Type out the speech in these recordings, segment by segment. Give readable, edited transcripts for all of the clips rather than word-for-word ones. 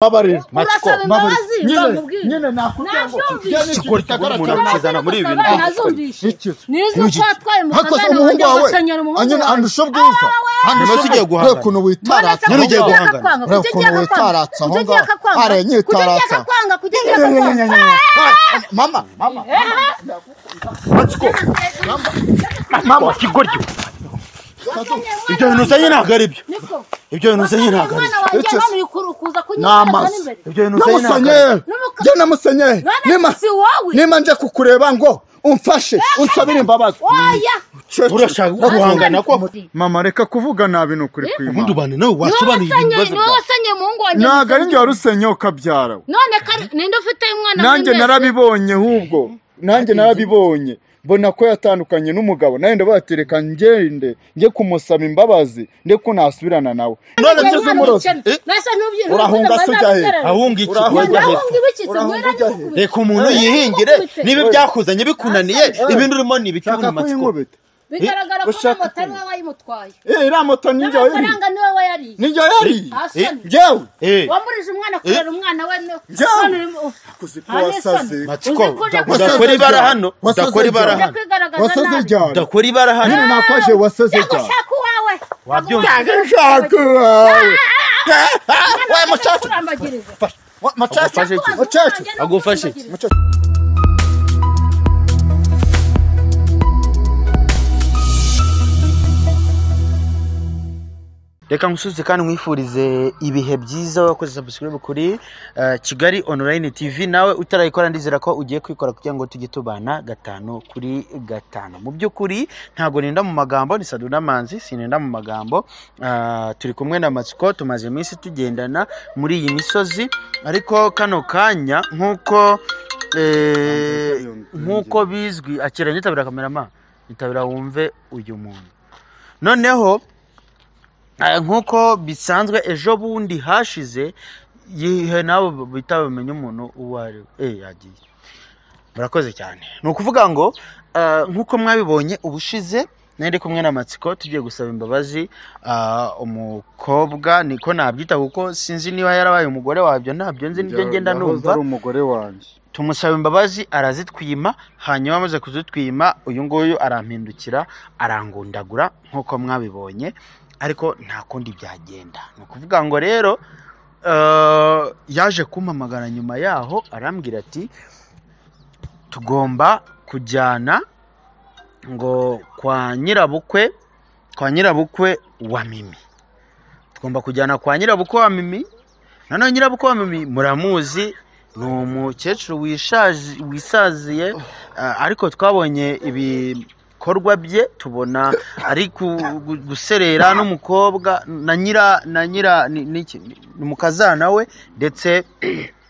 Babarira. Urasaba imbabazi bamubwira. Nyine nakubwira ngo Ikigoryi umuntu akizana muri ibi bintu. Nazumvishe. Iki? Nizo ko atwaye Hakoze umukazana umuhungu wanjye wawe agusenyera umuhungu anyine wawe. andusha ubwiza. Nyuma se ugiye Reba guhangana. ukuntu witaratsa. Nyine ugiye guhangana. Reba ukuntu witaratsa aho ngaho. Are nyitaratsa. Kuki ugiye akakwanga? Mama, mama. Matsiko. Mama kigoryi. Ibyo bintu uzanye ntabwo ari byo. Niko. Ibyo bintu uzanye ntabwo ari Umwana byo. wanjye Icyo- none uri kuza kunyitaza N'amazi. n'imbere. Ibyo bintu uzanye ntabwo Namusenye. ari byo. Njye namusenye. None Nima si wowe. nima nje kukureba ngo umfashe unsabire imbabazi. Oya. Urashaka guhangana koko. Mama reka kuvuga nabi ni ukuri Ubundi kw'Imana. ubane nawe wasobanuye ibibazo Niwe byawe. wasenye umuhungu wanjye. Ntabwo ari njye warusenye ukabyara. None kare ninde ufite umwana Nanjye muri mwese? narabibonye ahubwo. Nanjye narabibonye. Mbona ko yatandukanye n'umugabo. Nanjye ndabatereka ngende njye kumusaba imbabazi nde ko nasubirana nawe. None Njye se umwana umurozi. w'umukene. Nase ntubyi- Urahunga se ujya he? Ahunga iki? Urahunga Wajya he? Urahunga ibiki se? Urahunga Ngwino ujya he? nikukubite. Reka umuntu yihingire niba ibyakuzanye bikunaniye ibindi urimo ni ibiki Shaka ubundi matsiko. kuyinkubita. Bigaragara ko Ushaka na moto ari wowe wayimutwaye. Eh, iriya moto ni njye wayiriye. N'amafaranga ni wowe wayariye. Ni njye wayariye. Asoni. Njyewe. Eh. Wamurije umwana kurera umwana we no- Njyewe. none urimo- Uzi ko Nta wasaze. n'isoni. Matsiko Uzi ko uje udakora ibara hano Wasaze udakora ibara ryari? hano kwigaragaza Wasaze nabi. ryari? udakora ibara hano. Nyine nakwaje wasaze Cyangwa ryari? ushaka uwawe. Wabyumva. Shaka uwawe. Wa mucacu. Kurambagiriza. Macaca. Agufashe iki? Macaca. Agufashe iki? Macaca. Reka nkusubize kandi nkwifurize ibihe byiza wakoze subscribe kuri Kigali Online TV. Nawe utarayikora ndizera ko ugiye kwikora kugira ngo tujye tubana 5 kuri 5. Mu by'ukuri ntago nenda mu magambo, ni Saduna Manzi, sinenda mu magambo. Turi kumwe na Matsiko, tumaze iminsi tugendana muri iyi misozi, ariko kano kanya nkuko nkuko bizwi akira nyitabira kamerama nyitabira wumve uyu muntu. Noneho nkuko bisanzwe ejo bundi hashize yihe nabo bita bamenye umuntu uwo ari we yagiye. Murakoze cyane. Ni ukuvuga ngo nkuko mwabibonye ubushize nari kumwe na Matsiko tugiye gusaba imbabazi umukobwa, niko nabyita kuko sinzi niba yarabaye umugore wabyo ntabyo nzi, nibyo ngenda Yahoze numva. ari umugore wanjye. Tumusaba imbabazi arazitwima, hanyuma amaze kuzitwima uyu nguyu arampindukira arangundagura nkuko mwabibonye, ariko nta kundi byagenda. Ni ukuvuga ngo rero yaje kumpamagara nyuma yaho arambwira ati tugomba kujyana ngo kwa nyirabukwe, kwa nyirabukwe wa Mimi. Tugomba kujyana kwa nyirabukwe wa Mimi. Noneho nyirabukwe wa Mimi muramuzi, ni umukecuru wisaziye, ariko twabonye ibikorwa bye tubona ari guserera n'umukobwa na nyira na nyira ni mukazana we ndetse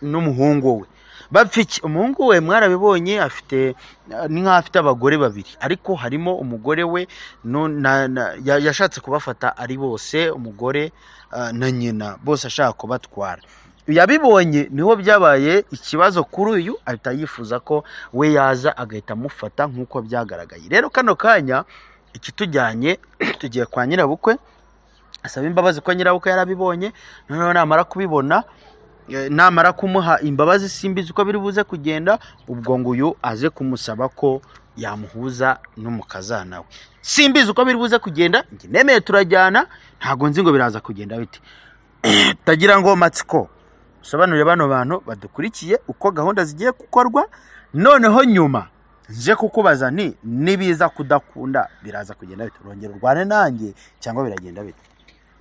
n'umuhungu we. Bapfa iki? Umuhungu we mwarabibonye afite ni nkaho afite abagore babiri, ariko harimo umugore we yashatse kubafata ari bose, umugore na nyina bose ashaka kubatwara. Yabibonye niho byabaye ikibazo kuri uyu, ahita yifuza ko we yaza agahita amufata nk'uko byagaragaye. Rero kano kanya ikitujyanye tugiye kwa nyirabukwe asaba imbabazi ko nyirabukwe yarabibonye. Noneho namara kubibona, namara kumuha imbabazi simbizi uko biri buze kugenda, ubwo ngo uyu aze kumusaba ko yamuhuza n'umukazana we. Simbizi uko biri buze kugenda, njye nemeye turajyana, ntago nzi ngo biraza kugenda bite. Tagira ngo Matsiko usobanurire bano bantu badukurikiye uko gahunda zigiye gukorwa, noneho nyuma nje kukubaza nti nibiza kudakunda biraza kugenda bite, urongera urwane nanjye cyangwa biragenda bite?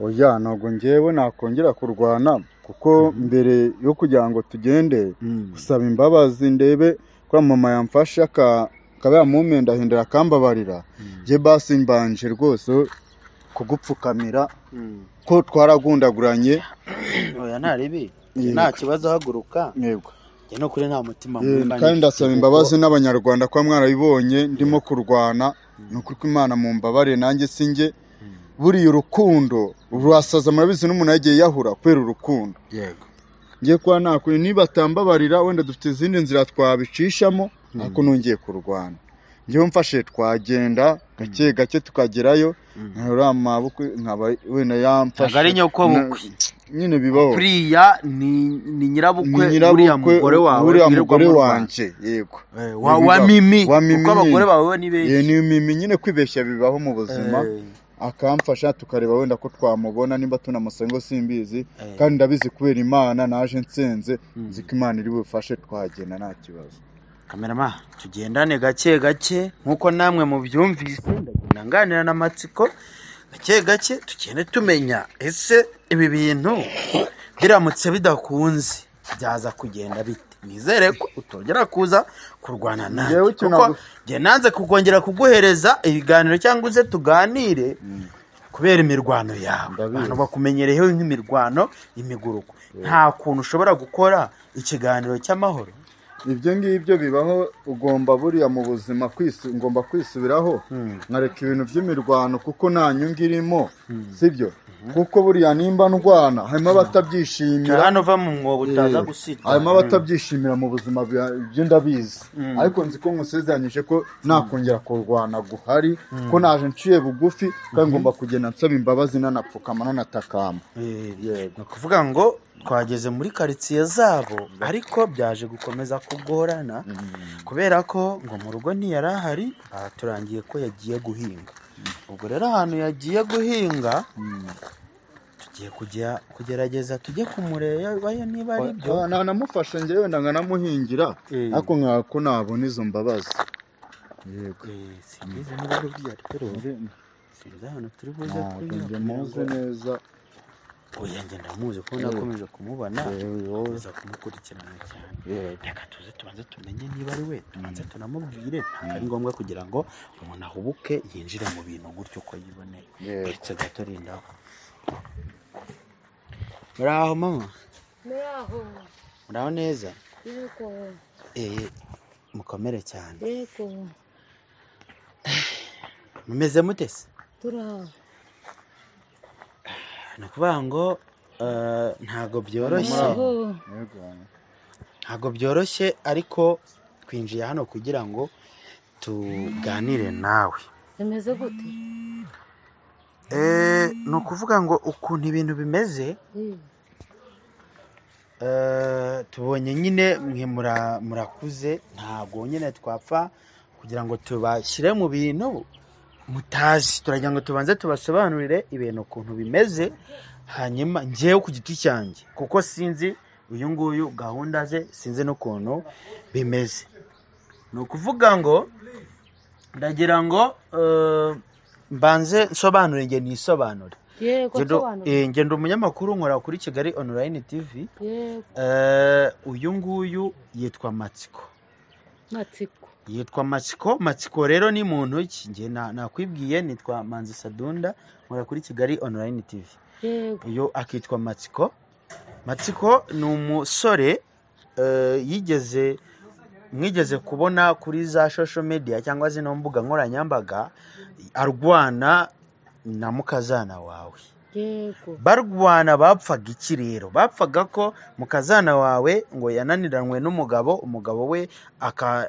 Oya, ntabwo njyewe nakongera kurwana kuko mbere yo kugira ngo tugende gusaba imbabazi ndebe ko mama yamfashe akaba yamumendahindura akambabarira. Njye basi mbanje rwose kugupfukamira ko twaragundaguranye. Oya ntaribi nta kibazo, haguruka. Yego. Njye no kuri nta mutima mubi. Kandi ndasaba imbabazi n'abanyarwanda ko mwarabibonye ndimo kurwana, ni ukuri ko Imana mumbabarire nanjye sinjye. Buriya urukundo rurasaza murabizi, n'umuntu yagiye yahura kubera urukundo. Yego. Ngiye kuba nakuri niba atambabarira wenda dufite izindi nzira twabicishamo, ariko nongeye kurwana. Njyewe mfashe twagenda gake gake tukagerayo, nkaba mabukwe nkaba wenda yamfashe. Ntabwo ari nyoko bukwe. Nyine bibaho. Priya ni nyirabukwe uriya mugore wawe, uriya mugore wanje, yego. Wa Mimi, kuko abagore bawe ni benshi. Ni Mimi nyine, kwibeshya bibaho mu buzima. Akamfasha tukareba wenda ko twamubona, nimba tunamusengo simbizi, kandi ndabizi kubera Imana naje nsenze, nzi ko Imana iri bufashe twagenda nta kibazo. Kamerama, tugendane gake gake nkuko namwe mubyumvise, ndagenda nganira na Matsiko gake gake, tugende tumenya ese ibi bintu biramutse bidakunze byaza kugenda bite. Nizere ko utongera kuza kurwana nanjye, kuko njye nanze kukongera kuguhereza ibiganiro cyangwa uze tuganire kubera imirwano yawe. Abantu bakumenyereyeho nk'imirwano, imiguruko. Nta kuntu ushobora gukora ikiganiro cy'amahoro. Ibyo ngibyo bibaho, ugomba buriya mu buzima ngomba kwisubiraho, nkareka ibintu by'imirwano kuko nta nyungu irimo, sibyo? Kuko buriya nimba ndwana harimo abatabyishimira, hano va mu mwobo utaza gusita, harimo abatabyishimira mu buzima byo ndabizi, ariko nzi ko nkusezeranyije ko nakongera kurwana guhari, ko naje nciye bugufi kandi ngomba kugenda nsaba imbabazi nanapfukama nanatakamba. Yego, kuvuga ngo twageze muri quartier zabo, ariko byaje gukomeza kugorana kubera ko ngo mu rugo ntiyarahari, baturangiye ko yagiye guhinga. Ubwo rero ahantu yagiye guhinga tugiye kujya kugerageza tujye kumureba niba ari byo. Namufashe njyewe wenda nkanamuhingira, ariko nkako nabona izo mbabazi. Yego, simbizi niba buriya rero sinzi ahantu turi buze kunyura muze neza. Oya, njye ndamuzi ko nakomeje kumubona, uza kumukurikirana cyane. Reka tuze tubanze tumenye niba ari we, tubanze tunamubwire. Ntabwo ari ngombwa kugira ngo umuntu ahubuke yinjire mu bintu gutyo uko yiboneye. Uretse gato rindaho. Muraho mama? Muraho. Muraho neza? Yego. Mukomere cyane. Yego. Mumeze mute se? Turaho. Nakuvuga ngo ntago byoroshye, ntago byoroshye, ariko twinjiye hano kugira ngo tuganire nawe. Bimeze gute? Ni ukuvuga ngo ukuntu ibintu bimeze, tubonye nyine mwe murakuze, ntago nyine twapfa kugira ngo tubashyire mu bintu mutazi. Turagira ngo tubanze tubasobanurire ibintu ukuntu bimeze, hanyuma njyewe ku giti cyanjye, kuko sinzi uyu nguyu gahunda ze, sinzi n'ukuntu bimeze. Ni ukuvuga ngo ndagira ngo mbanze nsobanure, njye nisobanure. Yego, sobanure. Njye ndi umunyamakuru nkora kuri Kigali Online TV. Yego. Uyu nguyu yitwa Matsiko. Matsiko yitwa Matsiko. Matsiko rero ni muntu ki? Njye nakwibwiye nitwa Manzi Sadunda, nkora kuri Kigali Online TV. Yego. Uyu akitwa Matsiko. Matsiko ni umusore yigeze mwigeze kubona kuri za social media cyangwa zino mbuga nkoranyambaga arwana na mukazana wawe. Yego. Barwana bapfaga iki rero? Bapfaga ko mukazana wawe ngo yananiranwe n'umugabo, umugabo we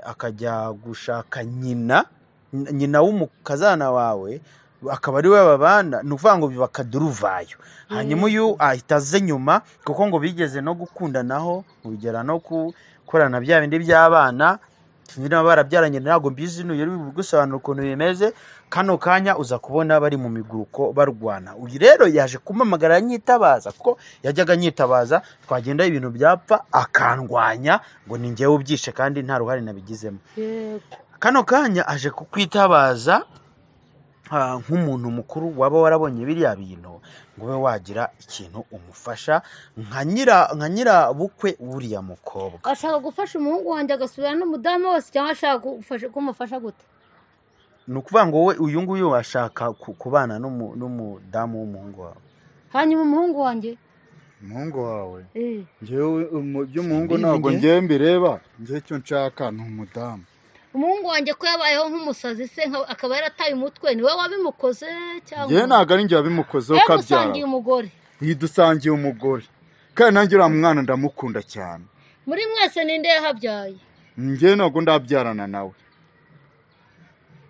akajya gushaka nyina w'umukazana wawe, akaba ari we babana, ni ukuvuga ngo bakaduruvayo. Hanyuma uyu ahita aze nyuma, kuko ngo bigeze no gukundanaho, bigera no gukorana bya bindi by'abana, sinzi niba barabyaranye, ntabwo mbizi, n'uyu uri gusobanura ukuntu bimeze. Kano kanya uza kubona bari mu miguruko barwana. Uyu rero yaje kumpamagara anyitabaza, kuko yajyaga anyitabaza twagenda ibintu byapfa akandwanya ngo ni njyewe ubyishe kandi nta ruhare nabigizemo. Yego. Kano kanya aje kukwitabaza nk'umuntu mukuru waba warabonye biriya bintu, ngo ube wagira ikintu umufasha nka nyira bukwe wuriya mukobwa. Ashaka gufasha umuhungu wanjye agasubira n'umudamu wose, cyangwa ashaka kumufasha gute? Ni ukuvuga ngo wowe uyu nguyu washaka kubana n'umudamu w'umuhungu wawe. Hanyuma umuhungu wanjye? Umuhungu wawe? Njyewe by'umuhungu ntabwo njyewe mbireba, njyewe icyo nshaka ni umudamu. Umuhungu wanjye ko yabayeho nk'umusazi se akaba yarataye umutwe, ni wowe wabimukoze cyangwa? Njyewe ntabwo ari njye wabimokoze, ukabyara. Yamusangiye umugore. Yidusangiye umugore. Kandi nanjye uriya mwana ndamukunda cyane. Muri mwese ninde yahabyaye? Njyewe ntabwo ndabyarana nawe.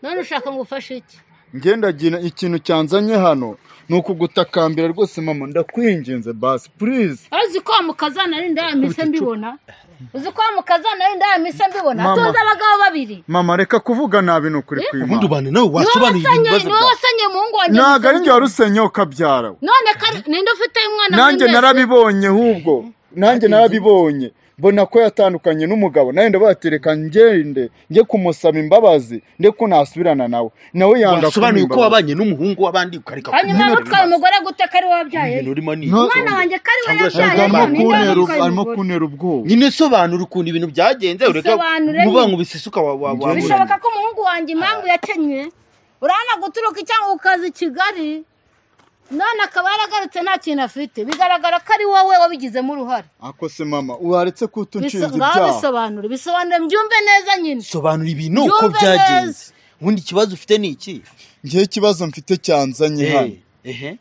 None ushaka ngo ufashe iki? Ngendagira ikintu cyanzanye hano ni ukugutakambira rwose mama, ndakwinginze basi please. Uzi ko mukazana ari ndayamise mbibona. Uzi ko mukazana ari ndayamise mbibona. Atunze abagabo babiri. Mama reka kuvuga nabi ni ukuri kw'Imana. Ubundi ubane nawe wasobanuye ibibazo. Ni wowe wasenye umuhungu wanjye. Ntabwo ari njye warusenye ukabyara. None ninde ufite umwana? Nanjye narabibonye ahubwo. Nanjye narabibonye. Mbona ko yatandukanye n'umugabo nawe ndabatereka ngende nge kumusaba imbabazi ndeko nasubirana nawe nawe yanga kusobanuye uko wabanye n'umuhungu w'abandi ukareka hanyuma mutwaye umugore gute kari wabyaye umwana wanjye kari we yabyaye arimo kuntera ubwoba nyine sobanura ukuntu ibintu byagenze ureka mubango bisusuka wa bishoboka ko umuhungu wanjye impamvu yakenywe urana guturuka cyangwa ukaza i Kigali none akaba yaragarutse nta kintu afite bigaragara ko ari wowe wabigizemo uruhare. Ako se mama uwaretse kutunshinza ibyaha. Bisobanure bisobanure mbyumve neza nyine. Sobanura ibintu uko byagenze. Ubundi ikibazo ufite ni iki? Ngiye ikibazo mfite cyanzanye hano.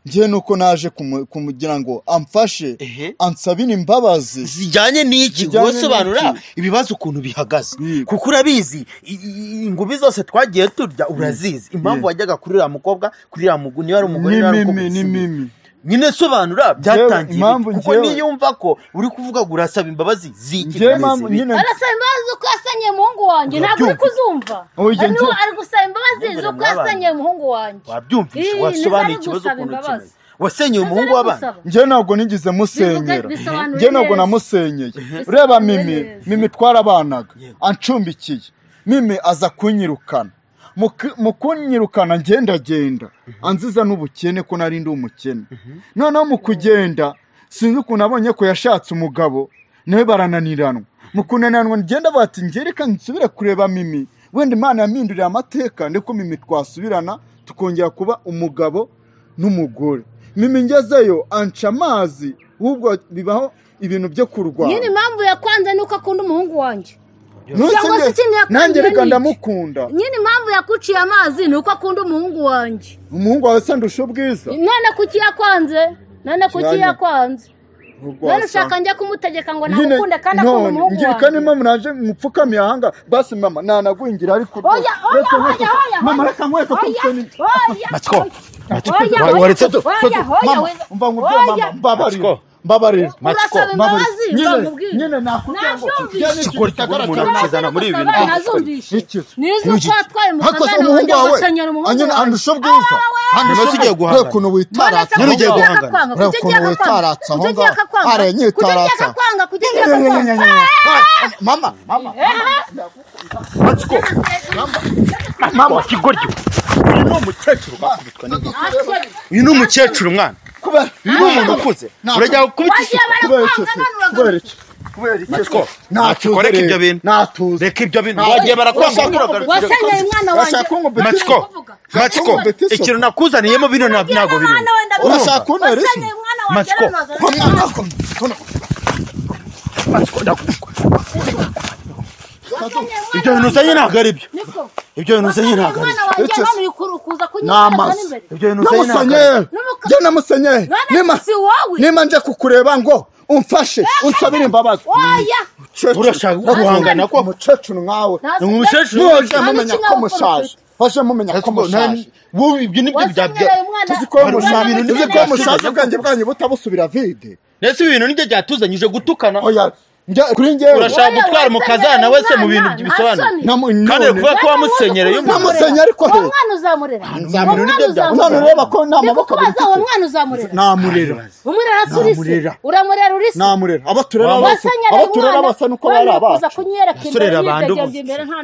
Ngiye nuko naje kumugira ngo amfashe ansabire imbabazi zijyanye n'iki wosobanura ibibazo ukuntu bihagaze kuko urabizi ingubi zose twagiye turya urazizi impamvu wajyaga kuri uriya mukobwa kuri uriya muguni wari umugore ni mimi nyine sobanura byatangiye kuko niyumva ko uri kuvuga ngo urasaba imbabazi z'iki arasaba imbabazi z'uko yasenye umuhungu wanjye ntabwo uri kuzumva ari gusaba imbabazi z'uko yasenye umuhungu wanjye wabyumvise wasobanuye ikibazo ukuntu kimeze wasenyeye umuhungu w'abana njye ntabwo nigeze musenyera njye ntabwo namusenyeye ureba mimi twarabanaga ancumbikiye mimi aza kunyirukana mu kunyirukana ngendagenda anziza n'ubukene ko nari ndi umukene noneho mu kugenda sinzi ukuntu abonye ko yashatse umugabo nawe barananiranwa mu kunaniranwa ngenda bati ngereka nsubire kureba mimi wenda Imana yampinduriye amateka ndiko mimi twasubirana tukongera kuba umugabo n'umugore mimi ngezeyo anca amazi ahubwo bibaho ibintu byo kurwana nyine impamvu yakwanze nuko akunda umuhungu wanjye nanjye reka ndamukunda nyine impamvu yakuciye amazi ni uko akunda umuhungu wanjye umuhungu wawe se ndusha ubwiza none kuki yakwanze none kuki yakwanze none ushaka njya kumutegeka ngo namukunde kandi akunda umuhungu wanjye kandi impamvu naje mupfukamiye ahanga basi mama nanagwingira ariko oya oya oya oya mama reka nkwereke ko Matsiko waretse mama umva nkubwire mama mbabarira mbabarira Matsiko nyine nakubwira ngo kizana muri ibi bintu nizo twatwaye umukazana wanjye wasenyera umuhungu wawe andusha ubwiza andusha ugiye guhangana ukuntu witaratsa nyine ugiye guhangana ukuntu witaratsa aho ngaho are nyitaratsa mama mama Matsiko mama kigoryo uyu ni umukecuru bakubitwa n'igiti uyu ni umukecuru mwana uyu ni umuntu ukuze urajya gukubita isuku Matsiko reka ibyo bintu reka ibyo bintu wagiye barakwanga wasenyeye umwana wanjye Matsiko Matsiko ikintu nakuzaniyemo bino ntabwo birimo urashaka kuntera isi Matsiko Matsiko ibyo bintu uzanye ntabwo ari byo ibyo bintu uzanye ntabwo ari byo ibyo bintu uzanye ntabwo ari byo namusenyeye niba nje kukureba ngo umfashe unsabire imbabazi urashaka guhangana ko umukecuru nkawe umukecuru mwaje mumenya ko mushaje waje mumenya ko mushaje wowe ibyo nibyo byabya tuzi ko mushaje tuzi ko mushaje ubwanjye bwanyu butabusubira vide ndetse ibintu nibyo byatuzanyije gutukana oya kuri njyewe urashaka gutwara umukazana wese mu bintu bisobanura kandi kuvuga ko wamusenyereye namusenyera ariko he umwana uzamurera umwana ureba ko nta maboko abiri mfite uwo mwana uzamurera namurera umurera se uri uramurera uri se namurera abo turera bose abo turera bose nuko bari abacu turera abantu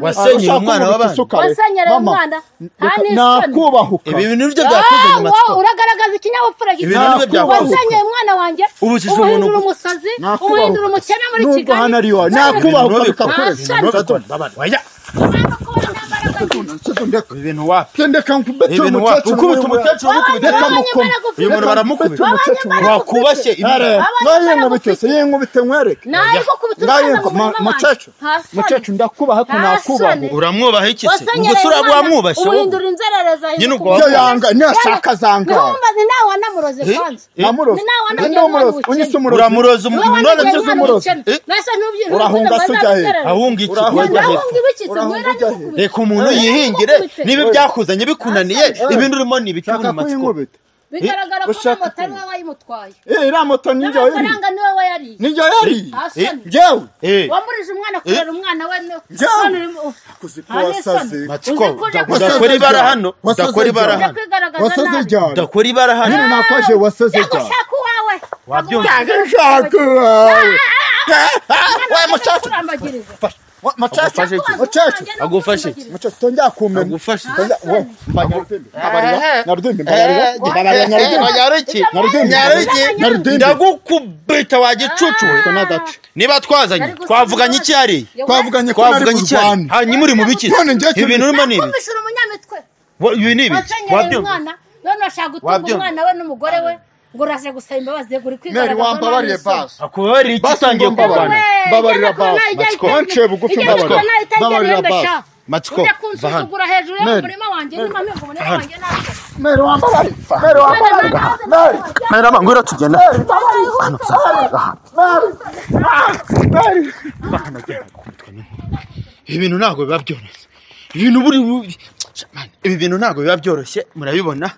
wasenyeye umwana w'abandi wasenyereye umwana nta n'isoni nakubahuka ibi bintu nibyo byakuzanye amatsiko uragaragaza ikinyabupfura ibi bintu nibyo byakuzanye wasenyeye umwana wanjye umuhindura umusazi umuhindura umukene muri Kigali hano ari iwawe nakubahuka bikakureza ibintu wapi ndeka nkubete umukecuru ukubita umukecuru reka mukoma uyu muntu baramukubita wakubashye nayo nkubite se yinkubite nkwereke nayo mukecuru mukecuru ndakubaha ko nakubaha uramwubaha iki se ubwo se wamwubashye uhindura inzerereza nyine ubwo ibyo yanga nashaka zanga ni nawe wanamuroze kwanza namuroze ni umurozi unyise umurozi uramuroza none se umurozi urahunga se ujya he ahunga iki urahunga ujya he reka umuntu uyihingire. Niba ibyakuzanye bikunaniye, ibindi urimo ni ibiki? Shaka Ubundi matsiko. Kuyinkubita. Bigaragara ko Ushaka na moto ari wowe wayimutwaye. Eh, iriya moto ni njye wayiriye. N'amafaranga ni wowe wayariye. Ni njye wayariye. Asoni. Njyewe. Wamurije umwana kurera umwana we Njyewe. none urimo- Uzi ko Nta wasaze. n'isoni. Matsiko, Uzi ko uje udakora ibara hano, Wasaze udakora ibara ryari? hano. Kwigaragaza Wasaze nabi. ryari? Udakora ibara hano. Nyine nakwaje, wasaze Cyangwa ryari? ushaka uwawe. Wabyumva. Shaka uwawe. Wa mucaca. Kurambagiriza. Macaca. Agufashe iki? Macaca. Agufashe iki? Macaca, tongera kumena. Agufashe iki? Tongera- we, mba Nyarudindi. Mbabarira. Nyarudindi, mbabarira. Mbabarira, Nyarudindi. Nyaruki. Nyarudindi. Nyaruki. Nyarudindi. Ndagukubita wa gicucu we. Ko n'agace. Niba twazanye, Nari gusa twavuganye iki hariya? Twavuganye ko nari Twavuganye iki hariya? burwane. Hanyuma uri mu biki? None njye Ibi bintu urimo ni ibi. Kumvishura umunyamitwe. Ibi ni ibi. Wasenyereye Wabyumva. umwana, none urashaka gutunga Wabyumva. umwana we n'umugore we, ngo uraje gusaba imbabazi, yego uri Mary, kwigaragaza. wambabariye basi. Akubabarira iki Basi utangiye ngo mbabarira. kurwana? Mbabarira basi. Matsiko. Wanciye bugufi, mbabarira. Mbabarira basi. Matsiko, Ujya va hano. kunsuzugura hejuru Mary. y'umurima wanjye, niba mpinga umurima wanjye ntabwo. Mary, wambabariye. Mary, wambabariye. Mary. Mary, ngwino tugenda. Mary. Mary. Ibi bintu ntabwo biba byoroshye. Ibintu buri Man, ibi bintu ntabwo biba byoroshye, murabibona.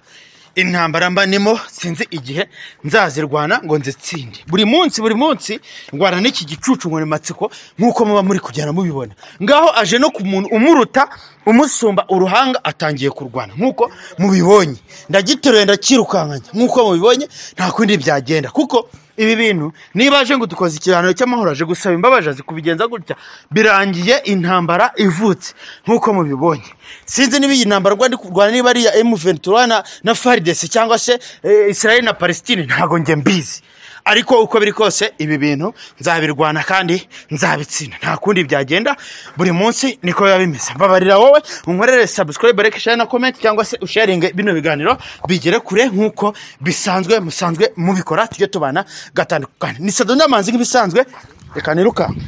Intambara mba nimo, sinzi igihe nzazirwana ngo nzitsinde. Buri munsi, buri munsi ndwana n'iki gicucu ngo ni matsiko, nk'uko muba muri kugenda mubibona. Ngaho aje no ku muntu umuruta, umusumba uruhanga, atangiye kurwana nk'uko mubibonye. Ndagiteruye, ndakirukankanya nk'uko mubibonye. Nta kundi byagenda, kuko ibi bintu niba aje ngo dukoze ikiganiro cy'amahoro, aje gusaba imbabazi, azi kubigenza gutya, birangiye intambara ivutse nk'uko mubibonye. Sinzi niba iyi ntambara rwanda kurwana niba ari iya M23 na FARDC cyangwa se Israel na Palestine, ntabwo njye mbizi. Ariko uko biri kose, ibi bintu nzabirwana kandi nzabitsinda, nta kundi byagenda. Buri munsi niko biba bimeze. Mbabarira wowe unkorere subscribe, like, share na comment, cyangwa se usharinge bino biganiro bigere kure nk'uko bisanzwe musanzwe mubikora, tujye tubana gatandukanye. Ni Sado Ndamanzi nk'ibisanzwe, reka nirukanke.